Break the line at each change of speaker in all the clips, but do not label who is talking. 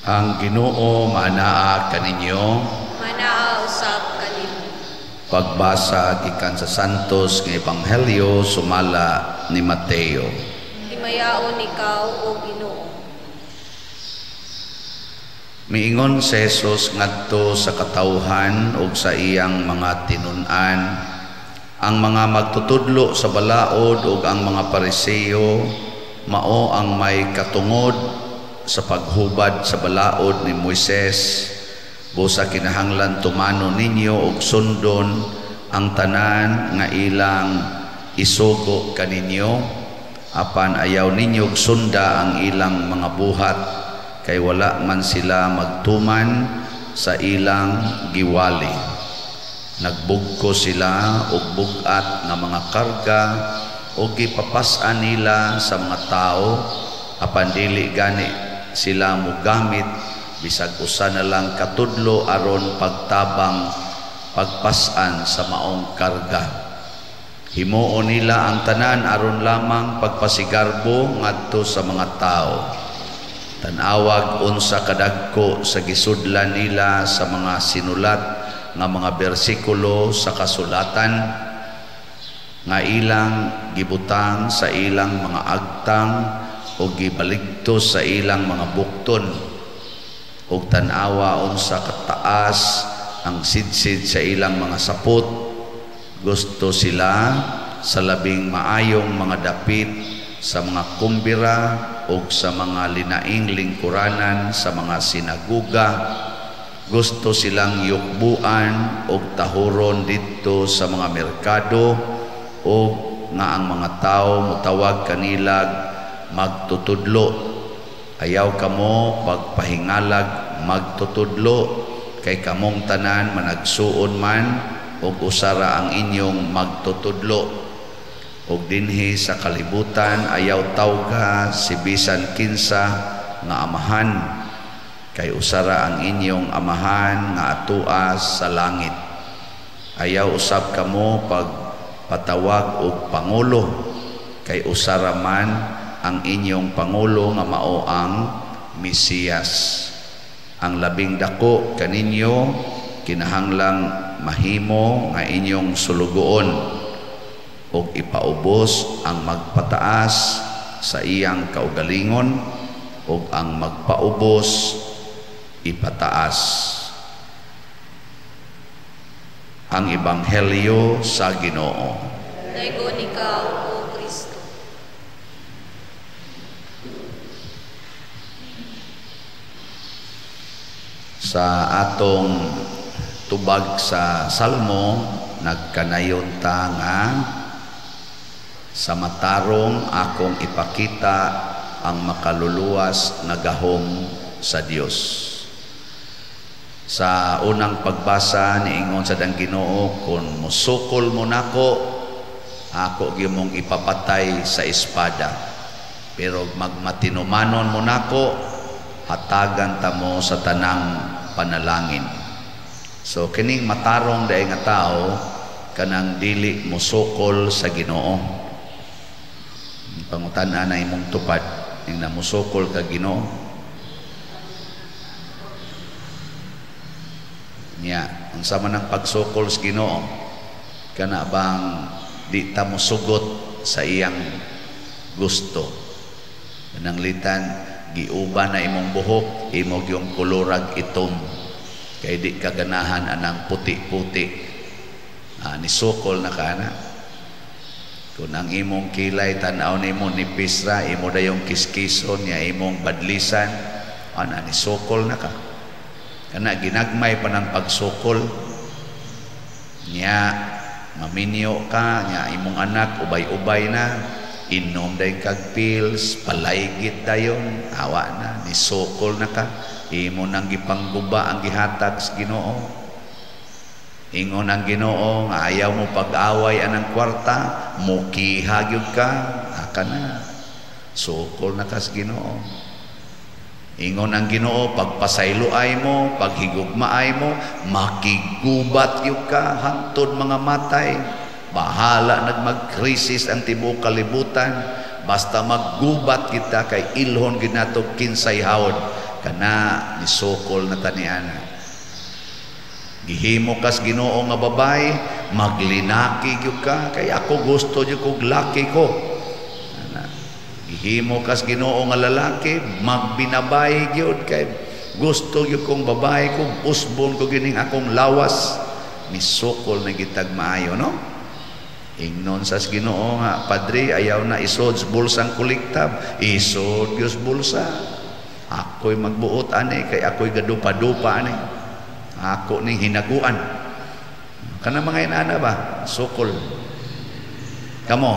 Ang Ginoo maanaa kaninyo.
Manaa usab kanimo.
Pagbasa gikan sa Santos nga Ebanghelyo sumala ni Mateo.
Himayaon ikaw, o Ginoo.
Miingon si Jesus ngadto sa katawhan ug sa iyang mga tinun-an, ang mga magtutudlo sa balaod ug ang mga Pariseo mao ang may katungod sa paghubad sa balaod ni Moises. Busa kinahanglan tumano ninyo og sundon ang tanan nga ilang isugo kaninyo, apan ayaw ninyo og sunda ang ilang mga buhat, kay wala man sila magtuman sa ilang giwali. Nagbugko sila og bug-at nga mga karga og gipapas-an nila sa mga tao, apan dili gani sila mogamit bisag usa na lang katudlo aron pagtabang pagpas-an sa maong karga. Himuon nila ang tanan aron lamang pagpasigarbo ngadto sa mga tao. Tan-awag unsa kadagko sa gisudlan nila sa mga sinulat nga mga bersikulo sa kasulatan nga ilang gibutang sa ilang mga agtang o gibaligtos sa ilang mga bukton. Og tan-awa unsa kataas ang sidsid sa ilang mga sapot. Gusto sila sa labing maayong mga dapit sa mga kumbira og sa mga linaing lingkuranan sa mga sinaguga. Gusto silang yukbuan og tahuron didto sa mga merkado, og nga ang mga tao motawag kanilag magtutudlo. Ayaw kamo pagpahingalag magtutudlo, kay kamong tanan managsuon man og usara ang inyong magtutudlo. Og dinhi sa kalibutan ayaw tawga si bisan kinsa nga amahan, kay usara ang inyong amahan nga atuas sa langit. Ayaw usab kamo pagpatawag og pangulo, kay usara man ang inyong pangulo nga mao ang Mesiyas. Ang labing dako kaninyo kinahanglang mahimo nga inyong sulugoon, og ipaubos ang magpataas sa iyang kaugalingon, og ang magpaubos ipataas. Ang Ebanghelyo sa Ginoo.
Daygon ikaw, O Kristo.
Sa atong tubag sa Salmo, nagkanayon ta nga sa matarong akong ipakita ang makaluluwas nga gahom sa Dios. Sa unang pagbasa niingon sa dang Ginoo, kun musukol mo nako, ako gyud mong ipapatay sa espada. Pero magmatinumanon mo nako, hatagan ta mo sa tanang panalangin. So kining matarong daay nga tao kanang dili musukol sa Ginoo. Pangutan-an na imong tupad ning namusukol ka Ginoo. Nya, unsa man ang pagsukol sa Ginoo? Kana bang di ta mosugot sa iyang gusto? Nanglitan giuban na imong buhok, imo gyung kolorag itom, kay di ka ganahan anang puti-puti. Nisukol na ka na. Kung ang imong kilay tan-aw nimo nipis ra, imo dayong kiskison nya imong badlisan, ana nisukol na ka. Kana ginagmay pa ng pagsukol nya, maminyo ka nya imong anak ubay-ubay na, inom day kag pills, palaygit dayon, awa na, nisukol na ka, imo nang gipangguba ang gihatag sa Ginoo. Ingon ang Ginoo nga ayaw mo pag-away anang kwarta, mukiha gyud ka, aka na, sukol na ka sa Ginoo. Ingon ang Ginoo, pagpasayloay mo, paghigugmaay mo, makigubat gyud ka hangtod mga matay. Bahala nagmagkrisis ang tibuok kalibutan, basta maggubat kita kay ilhon ginato kinsay hawod Kana nisukol na taniana. Gihimo kas Ginoo nga babae, maglinaki gyud ka kay ako gusto gyud kog laki ko. Ana. Gihimo kas Ginoo nga lalaki, magbinabay gyud kay gusto gyud kong babae ko, usbon ko gining akong lawas. Misukol na gitag maayo, no? Ingnon sa Ginoo nga, "Padre, ayaw na isod sa bulsang kolektab." Isod gyud bulsa. Ako'y magbuot ani kay ako'y gadupa-dupa ani. Ako ning hinaguan. Kana mga inana ba? Sukol. Kamo,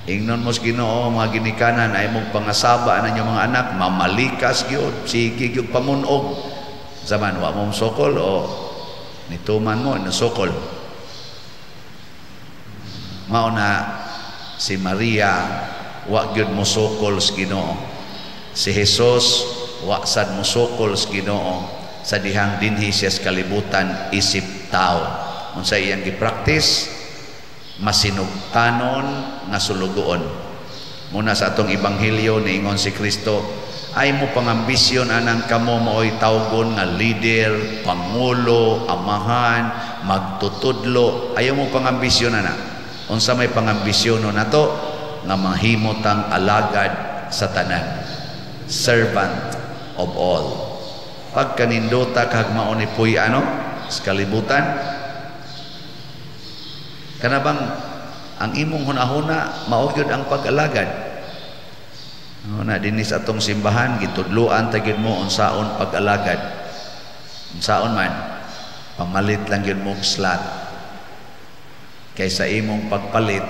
ingnon mo sa Ginoo, mga ginikanan ay mong pangasaba na inyong mga anak, mamalikas gyud, sige gyud pamunog. Zaman wa mo sukol o nituman mo nasukol. Mao na si Maria wa gyud mosukol sa Ginoo. Si Jesus wa sad mosukol sa Ginoo sa dihang dinhi siya sa kalibutan isip tao. Unsa iyang gipraktis? Masinugtanon nga sulugoon. Muna sa atong ebanghelyo niingon si Kristo, ay mo pangambisyon anang kamo maoy tawgon nga leader, pangulo, amahan, magtutudlo. Ayaw mo pangambisyon ana. Unsa may pangambisyon nato? Nga mahimo tang alagad sa tanan. Servant of all. Pagkanindota kag mao ni puy ano sa kalibutan, kana bang ang imong hunahuna mao gyud ang pag-alagad. Na dinhi sa atong simbahan gitudloan ta gyud mo unsaon pag-alagad. Unsaon man, pamalit lang gyud mo slot. Kay sa imong pagpalit,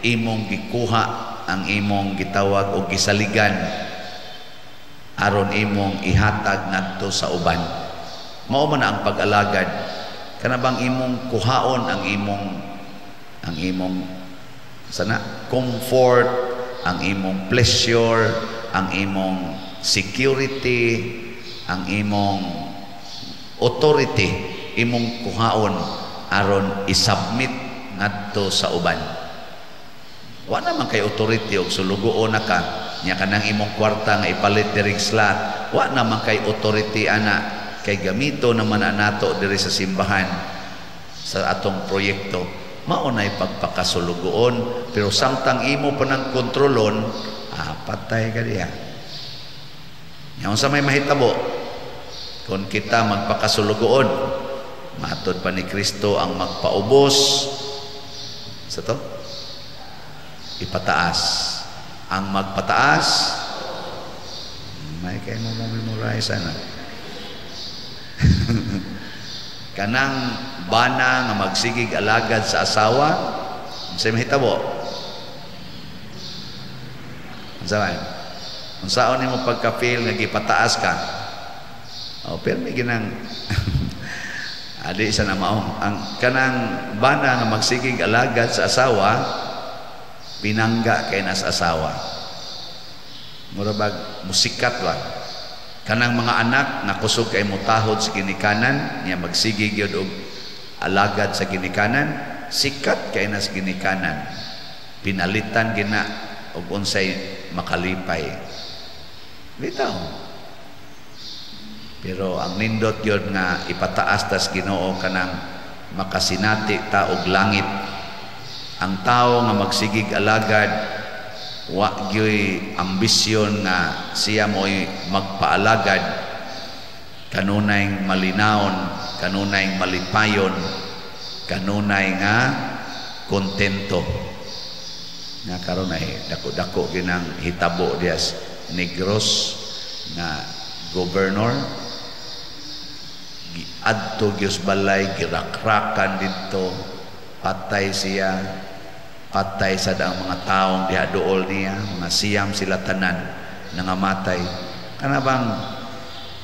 imong gikuha ang imong gitawag og gisaligan aron imong ihatag ngadto sa uban. Mao man ang pag-alagad. Kana bang imong kuhaon ang imong sana comfort, ang imong pleasure, ang imong security, ang imong authority, imong kuhaon aron isubmit ngadto sa uban. Wa naman kay authority og sulugoon na ka nya kanang imong kwarta nga ipalit diri slot, wa naman kay authority ana kay gamito naman na nato diri sa simbahan sa atong proyekto. Mao nay pagpakasulugoon, pero samtang imo pa nang kontrolon, patay ka diha. Nya unsa may mahitabo kung kita magpakasulugoon? Matod pa ni Kristo, ang magpaubos sa to ipataas, ang magpataas. May kay mo memorize ana. Kanang bana nga magsigig alagad sa asawa, unsay mahitabo? Unsa man? Unsaon nimo pagka-feel nga gipataas ka? Oh, pero may ginang adi sa na mao ang kanang bana nga magsigig alagad sa asawa, pinangga kay nas asawa, mura bag musikat ba. Kanang mga anak nga kusog kay mutahod sa ginikanan niya, magsigig gyud og alagad sa ginikanan, sikat kay nas ginikanan, pinalitan gina og unsay makalipay bitaw. Pero ang nindot gyud nga ipataas tas Ginoo, kanang makasinati ta og langit. Ang tao nga magsigig alagad, wa gyoy ambisyon nga siya mo'y magpaalagad, kanunay malinawon, kanunay malipayon, kanunay nga kontento. Nga karon ay dako-dako ginang hitabo dias Negros nga governor, giadto gyud balay, girakrakan didto, patay siya, patay sa ang mga taong diha duol niya, mga siyam sila tanan nangamatay. Kana bang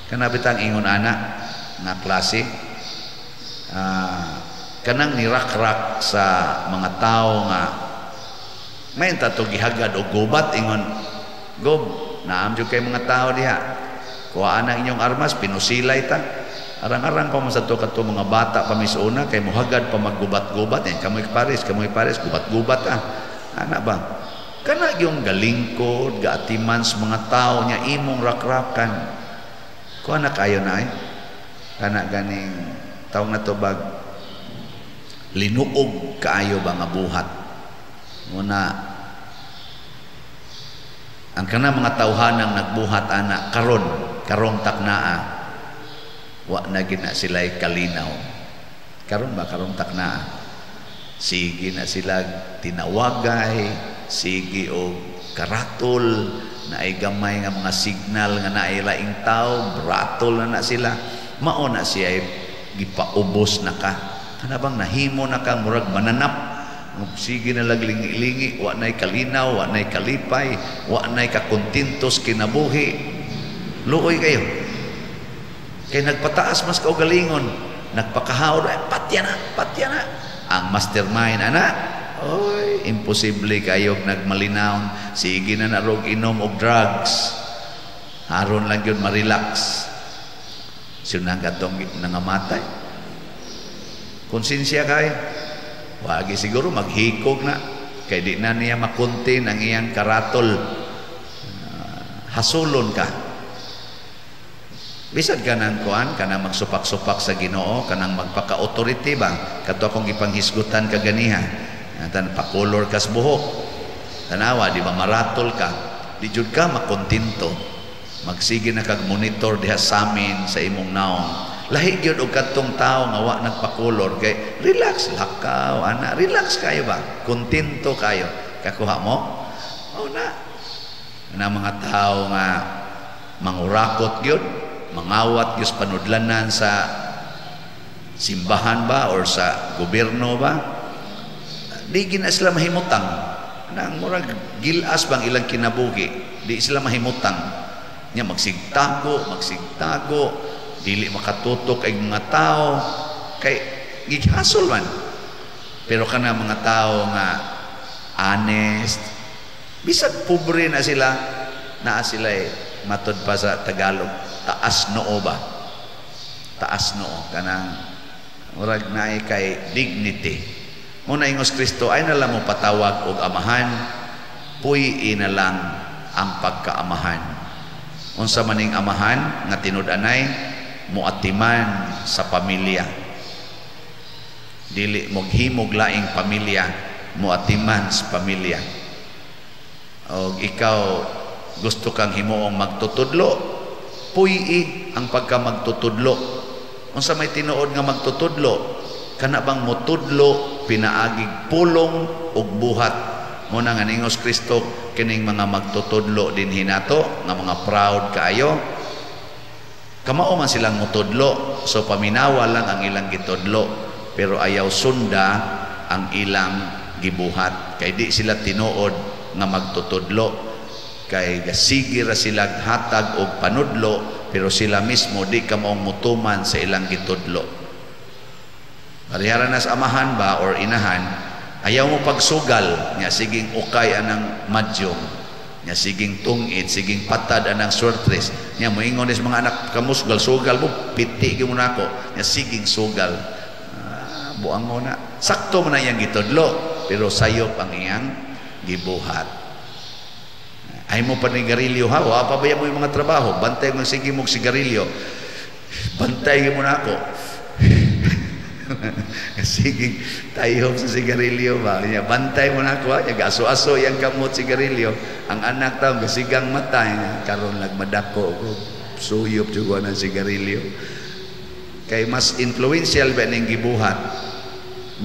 kana bitang ingon ana nga klase, kanang nirakrak sa mga tao nga may tato gihagad og gubat, ingon, "Gob, naam jud kay mga tao diha, kuhaan ang inyong armas, pinusilay ta." Arang-arang pa man sa to kadto mga bata pa misuna kay muhagad pa maggubat-gubat yan, kamoy pares, kamoy pares, gubat-gubat ah. Ana ba? Kana yung galingkod, gaatiman sa mga tao niya, imong rakrakan. Kuha na kayo na ay. Kana ganing tawag na to bag linuog kaayo ba nga buhat. Muna ang kana mga tawhanang nagbuhat ana karon, karong taknaa, wa na gid na sila'y kalinaw. Karon ba, karong taknaa, sige na sila tinawagay, sige og karatol, naay gamay nga mga signal nga naay laing tao, ratol na na sila. Mao na siya ay gipaubos na ka. Kana bang nahimo na ka murag mananap, sige na lang lingi-lingi, wa na'y kalinaw, wa na'y kalipay, wa na'y kakontentos kinabuhi. Luoy kayo kay nagpataas mas kaugalingon, nagpakahaw, ay, patya na, patya na ang mastermind ana. Oy, imposible kayo nagmalinaw. Sige na narog inom og drugs, haron lang yun ma-relax. Sino katong nangamatay, konsensya kay wagi siguro maghikog na kay di na niya makunti ang iyang karatol. Hasulon ka bisag kanang kuan, kanang magsupak-supak sa Ginoo, kanang magpaka-authority ba, kadto akong gipanghisgutan kaganiha, tan pakolor kas buhok, tanawa di ba maratol ka, di jud ka makontento, magsige na kag monitor diha samin sa imong naong. Lahi gyud og kadtong tawo nga wa nagpakolor kay relax, lakaw ana, relax kayo ba, kontento kayo. Kakuha mo? Oh na na mga tao nga mangurakot gyud, mangawat gyud panudlanan sa simbahan ba or sa gobyerno ba, di gina sila mahimutang. Nang murag gilas bang ilang kinabuhi, di sila mahimutang nya, magsigtago, magsigtago, dili makatutok ay mga tao kay gihasol man. Pero kana mga tao nga honest, bisag pobre na sila, naa sila eh, matod pa sa Tagalog, taas noo ba, taas noo, kanang murag naay kay dignity. Muna ingos Kristo, ay na lang mo patawag og amahan, puy na lang ang pagkaamahan. Unsa maning amahan nga tinud-anay? Muatiman sa pamilya, dili moghimog laing pamilya, muatiman sa pamilya. Og ikaw gusto kang himuong magtutudlo, puy ang pagka magtutudlo. Unsa may tinuod nga magtutudlo? Kana bang mutudlo pinaagig pulong ug buhat. Muna nga ningos Kristo, kining mga magtutudlo dinhi nato nga mga proud kaayo, kamao man silang mutudlo, so paminawa lang ang ilang gitudlo, pero ayaw sunda ang ilang gibuhat kay di sila tinuod nga magtutudlo, kay gasigi ra sila hatag og panudlo, pero sila mismo di kamaong mutuman sa ilang gitudlo. Parehara na sa amahan ba or inahan, ayaw mo pagsugal nya siging ukay anang madyong, nya siging tungit, siging patad anang swertres, nya moingon is mga anak, kamusgal sugal mo, piti gyud mo nako, nya siging sugal. Buang mo na, sakto mo na iyang gitudlo, pero sayop ang iyang gibuhat. Ay mo pa ni garilyo ha, wa pa ba mo yung mga trabaho, bantay mo sige mo sigarilyo, bantay mo na ako. Sige, tayo sa sigarilyo ba? Nya, bantay mo na ako, nya gaso-aso yang kamot sigarilyo. Ang anak taong gasigang mata, nya, karon nagmadako ko, suyop juga ng sigarilyo. Kay mas influential ba ning gibuhat?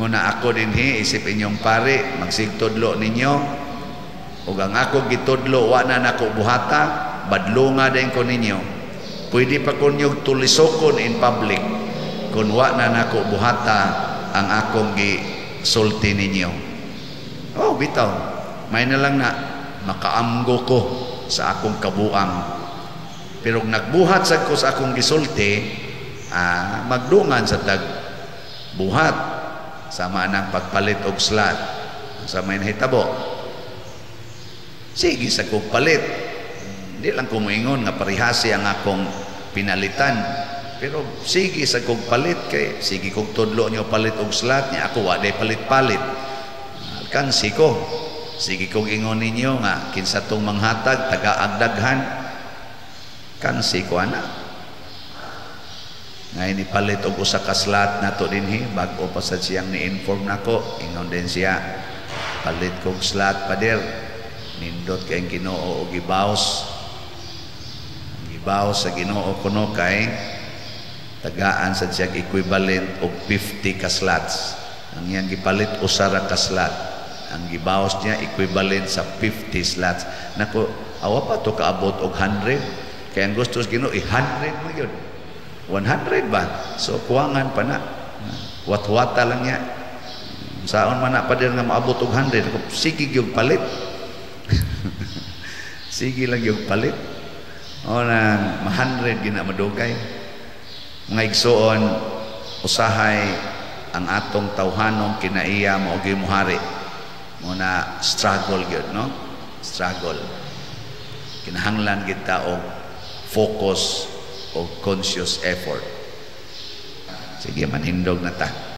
Muna ako dinhi, isip inyong pare, magsigtudlo ninyo. Ug ang ako gitudlo, wa na nako buhata, badlunga din ko ninyo. Pwede pa ko ninyong tulisokon in public kung wa na nako buhata ang akong gisulti ninyo. Oh, bitaw. May na lang na makaamgo ko sa akong kabuang. Pero nagbuhat sad ko sa akong gisulti, magdungan sa tag buhat sama nang pagpalit og slot sa may nahitabo. Sige sa kong palit. Di lang ko moingon nga parihasi ang akong pinalitan. Pero sige sa kong palit kay sige kong tudlo nyo palit og slot niya, ako wa day palit-palit. Alkansi ko. Sige kong ingon ninyo nga kinsa tong manghatag taga-agdaghan. Kansi ko ana. Ngayon ipalit og usa ka slot nato dinhi, bag-o pa sad siyang ni-inform nako. Ingon din siya, "Palit kog slot, pader." Nindot kay Ginoo og gibaws. Gibaws sa Ginoo kuno kay tagaan sad siya equivalent og 50 ka slots. Ang iyang gipalit, usa ra ka slot. Ang gibawas niya, equivalent sa 50 slots. Nako, awa pa to kaabot og 100. Kaya ang gusto sa Ginoo, i-100 mo yun. 100 ba? So, kuwangan pa na. Wat-wata lang niya. Saon man na, pader, nga maabot og 100? Sige gyud palit. Sige lang gyud palit. O na ma-100 gina madugay. Mga igsuon, usahay ang atong tawhanong kinaiya mao gyud muhari. Mo na struggle gyud, no? Struggle. Kinahanglan kita og focus o conscious effort. Sige, manindog na ta.